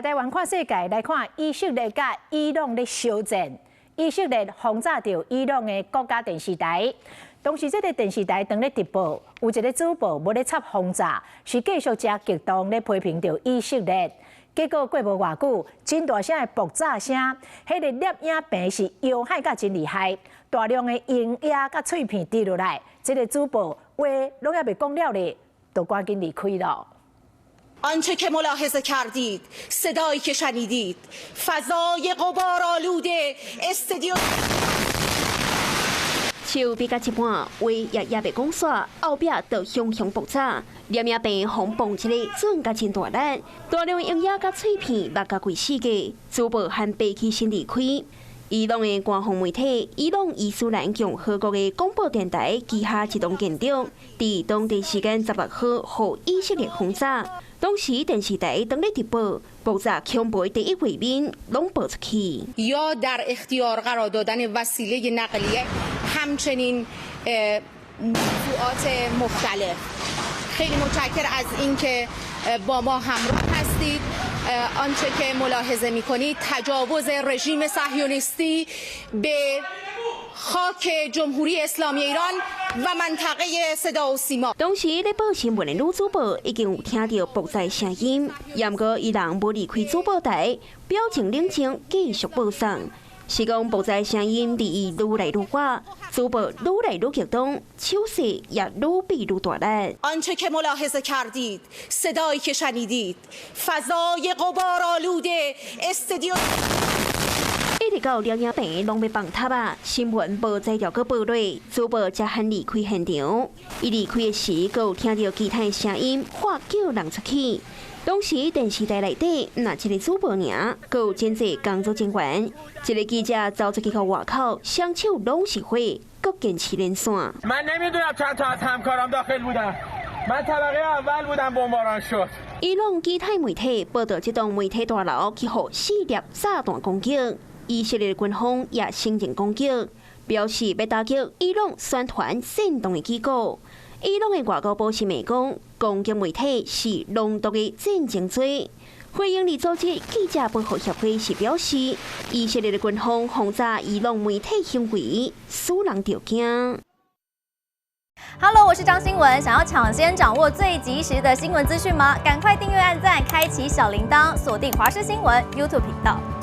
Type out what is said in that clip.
台灣看世界，來看以色列佮伊朗咧相戰。以色列轟炸著伊朗的國家電視台，當時這个電視台當咧直播，有一个主播無咧插轟炸，是繼續誠激動咧批評著以色列。結果過無偌久，真大聲的爆炸聲，彼个攝影棚是搖撼甲真厲害，大量的熔岩佮碎片滴落來，這个主播話攏猶未講了咧，就趕緊離開囉。 آنچه که ملاحظه کردید، صدایی که شنیدید، فضای غبارآلود استودیو 手比到一半，話也猶未講煞，後壁就雄雄爆炸，攝影棚予爆一个準甲真大力，大量熔岩佮碎片落甲規世界，主播還爬起身離開。伊朗的官方媒體伊朗伊斯蘭共和國的廣播電臺旗下一棟建築，佇當地時間16號，予以色列轟炸。當時電視台當咧直播，爆炸恐怖的第一畫面攏播出去。 یا در اختیار قرار دادن وسیله نقلیه، همچنین موضوعات مختلف. خیلی متشکر از اینکه با ما همراه هستید. آنچه که ملاحظه میکنید، تجاوز رژیم صهیونیستی به خاک جمهوری اسلامی ایران و منطقه صدا و سیما. 當時咧報新聞的女主播已經有聽著爆炸聲音，毋過伊人無離開主播台，表情冷靜，繼續播送。是講爆炸聲音離伊愈來愈遠，主播愈來愈激動，手勢也愈比愈大力。 آنچه که ملاحظه کردید، صدایی که شنیدید، فضای غبارآلود استودیو. 一直到攝影棚攏欲崩塌啊！新聞無才調閣報落，主播才肯離開現場。伊離開的時，閣有聽著其他的聲音，喊叫人出去。當時電視台內底，毋但一个主播爾，閣有真濟工作人員。一个記者走出去到外口，雙手攏是火，閣堅持連線。 من نمیدونم چند تا از همکارام داخل بودن. من طبقه اول بودم بمباران شد. 伊朗其他媒體報導，這棟媒體大樓去予四粒炸彈攻擊。以色列軍方也承認攻擊，表示欲打擊伊朗宣傳煽動的機構。伊朗的外交部是罵講，攻擊媒體是濃毒的戰爭罪。非營利組織記者保護協會是表示，以色列的軍方轟炸伊朗媒體行為，使人著驚。 Hello，我是張新文。想要搶先掌握最及時的新聞資訊嗎？趕快訂閱、按讚、開啟小鈴鐺，鎖定華視新聞 YouTube 頻道。